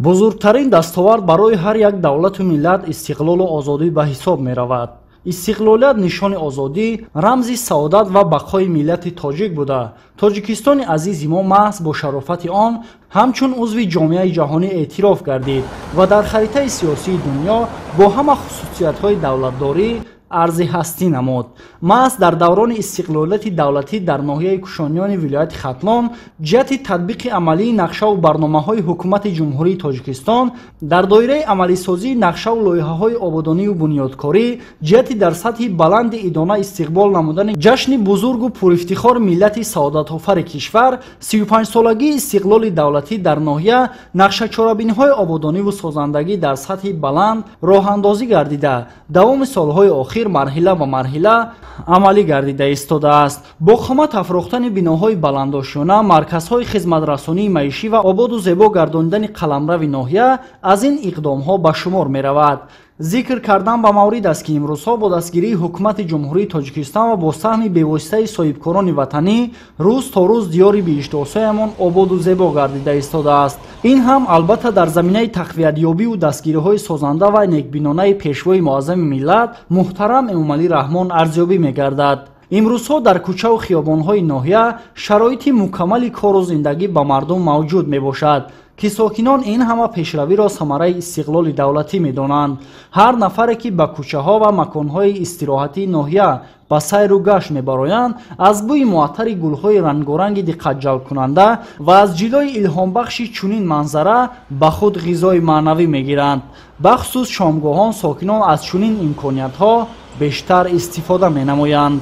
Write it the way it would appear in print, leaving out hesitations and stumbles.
Бузургтарин дастовард барои ҳар як давлату миллат истиқлолу озодӣ ба ҳисоб меравад. Истиқлолият нишони озодӣ, рамзи саодат ва бақои миллати тоҷик буда, Тоҷикистони азизи мо маҳз бо шарофати он ҳамчун узви ҷомеаи ҷаҳонӣ эътироф гардид ва дар харитаи сиёсии дунё бо ҳама хусусиятҳои давлатдорӣ арзи ҳастӣ намуд. Маҳз дар даврони истиқлолияти давлатӣ дар ноҳияи Кушониёни вилояти Хатлон ҷиҳати татбиқи амалии нақшаву барномаҳои Ҳукумати Ҷумҳурии Тоҷикистон дар доираи амалисозии нақшаву лоиҳаҳои ободонию бунёдкорӣ, ҷиҳати дар сатҳи баланди идона истиқбол намудани ҷашни бузургу пурифтихори миллати саодатофари кишвар, 35-солагии истиқлоли давлатӣ, дар ноҳия нақшачорабиниҳои ободониву созандагӣ дар сатҳи баланд роҳандозӣ гардида, давоми солҳои охир марҳила ба марҳила амалӣ гардида истодааст. Бо қомат афрохтани биноҳои баландошёна, марказҳои хизматрасонии маишӣ ва ободу зебо гардонидани қаламрави ноҳия аз ин иқдомҳо ба шумор меравад. Зикр кардан ба маврид аст, ки имрӯзҳо бо дастгирии Ҳукумати Ҷумҳурии Тоҷикистон ва бо саҳми бевоситаи соҳибкорони ватанӣ рӯз то рӯз диёри биҳиштосоямон ободу зебо гардида истодааст. Ин ҳам албатта дар заминаи тақвиятёбиву дастгириҳои созанда ва некбинонаи Пешвои муаззами миллат муҳтарам Эмомалӣ Раҳмон арзёбӣ мегардад. Имрӯзҳо дар кӯчаву хиёбонҳои ноҳия шароити мукаммали кору зиндагӣ ба мардум мавҷуд мебошад, ки сокинон ин ҳама пешравиро самараи истиқлоли давлатӣ медонанд. Ҳар нафаре, ки ба кӯчаҳо ва маконҳои истироҳатии ноҳия ба сайру гашт мебароянд, аз бӯи муаттари гулҳои рангоранги диққатҷалбкунанда ва аз ҷилои илҳомбахши чунин манзара ба худ ғизои маънавӣ мегиранд. Бахусус шомгоҳон сокинон аз чунин имкониятҳо бештар истифода менамоянд.